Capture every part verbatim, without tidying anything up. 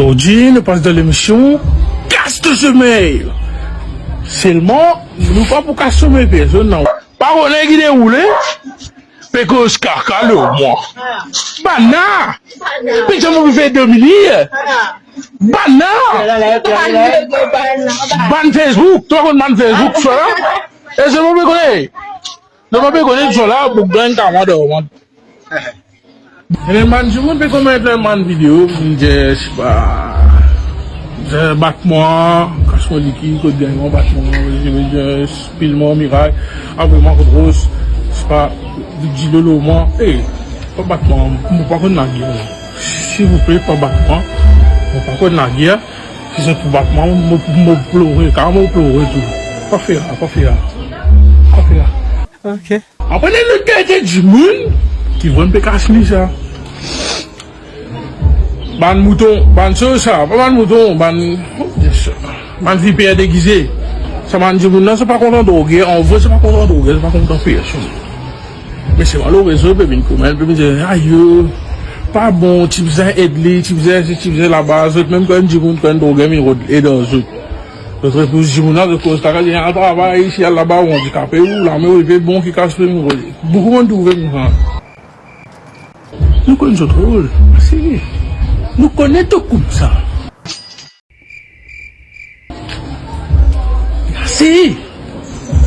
Zordi nou pas dan lemision Kas to somey. Selman, nou pa pou kas somey personn, non. Pa kone ki deroule, pe koz kaka lor mwa. Bann la! Pe dir mo pou fer domini. Bann la! Bann Facebook, to konn bann Facebook, sa la? E se mo pe kone. Non, pa pe kone, zot la pou gagn kamarad, man. Ena bann dimoun pe koment enn bann video, pou dir, sipa, dir, bat mwa, kas mo liki, kot gagn mwa, bat mwa, je veux dire, pil mwa miray, apre mwa kot ros, sipa, dilo lor mwa. Ey, pa bat mwa, mo pa konn lager. Silvouple, pa bat mwa, mo pa konn lager. Si zot pou bat mwa, mo, mo, mo plore, kareman mo plore tou. Pa fer sa, pa fer sa. Pa fer sa. Ok. Apre, ena lot kalite dimoun ki vremem pe kas li sa. Bann mouton, bann soz sa, pa bann mouton, bann, bann viper degize. Sa bann dimoun la, zot pa kontan droge, an vre, zot pa kontan droge, zot pa kontan personn. Me selman lor rezo, pe vinn koment, pe vinn dir, ayo, pa bon, ti bizin ed li, ti bizin si, ti bizin laba, zot mem kan enn dimoun pran droge, vinn rod ed ar zot. Zot repous dimoun la, zot koz kaka, dir, al travay isi, al laba, ou andikape, ou lame, ou leve, bon, ki kas pe vinn rod. Boukou bann trouve koumsa. Nou konn zot rol, ase. Nou kone to koumsa. Ase!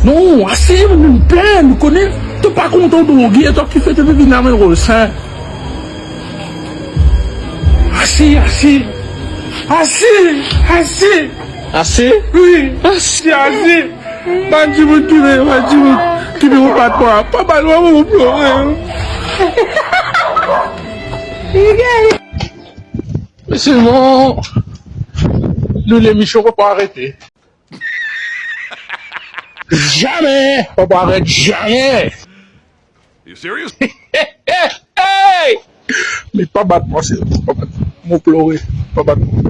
Non, ase, nou plin, nou kone to pa kontan droge, e to kifer to pe vinn amenn rol sa. Ase, ase! Ase! Ase! Ase? Wi! Ase! Ase! Bann dimoun ki vinn, bann dimoun ki vinn bat mwa, pa bat mwa, mo plore. Me selman, nou lemision pa pou arete. Zame! Pa pou aret zame! You serious? Hey! Me pa bat mwa, se, pa bat mwa. Mo plore, pa bat mwa.